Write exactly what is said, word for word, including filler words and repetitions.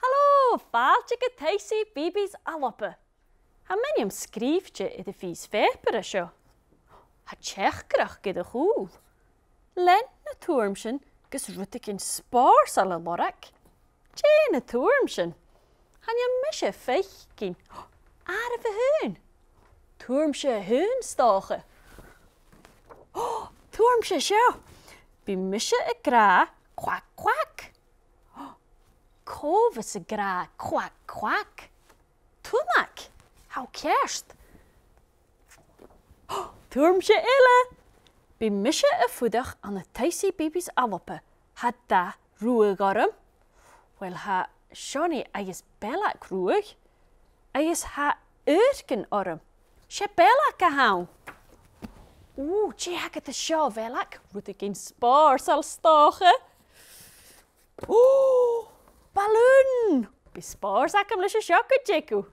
Halò, fàilte gu Taigh BhB's ALBA. Tha m' ainm sgrìobhte air a' phìos phàipeir seo. Tha teachdaireachd air a chùl. Lean na tuairmsean gus rudeigin spòrsail a lorg. Dè na tuairmsean? Chan eil mise a' faicinn. Àireamh a h-aon. Tuairmse a h-aon, 's dòcha. Tuairmse seo. Bidh mise ag ràdh quack quack. Cò bhios ag ràdh quack quack? Tunnag. Tha thu ceart. Tuairmse eile. Bidh mise a' fuireach ann an Taigh BhB's ALBA. Tha dath ruadh orm. Uill, tha Seonaidh agus Beileag ruadh. Agus tha adhaircean orm. 'S e Beileag a th' ann. Ù, dè th' agad an seo, a Bheileag? Rudeigin spòrsail, 's dòcha. Ù, balùn! Bidh spòrs agam leis an seo gu dearbh.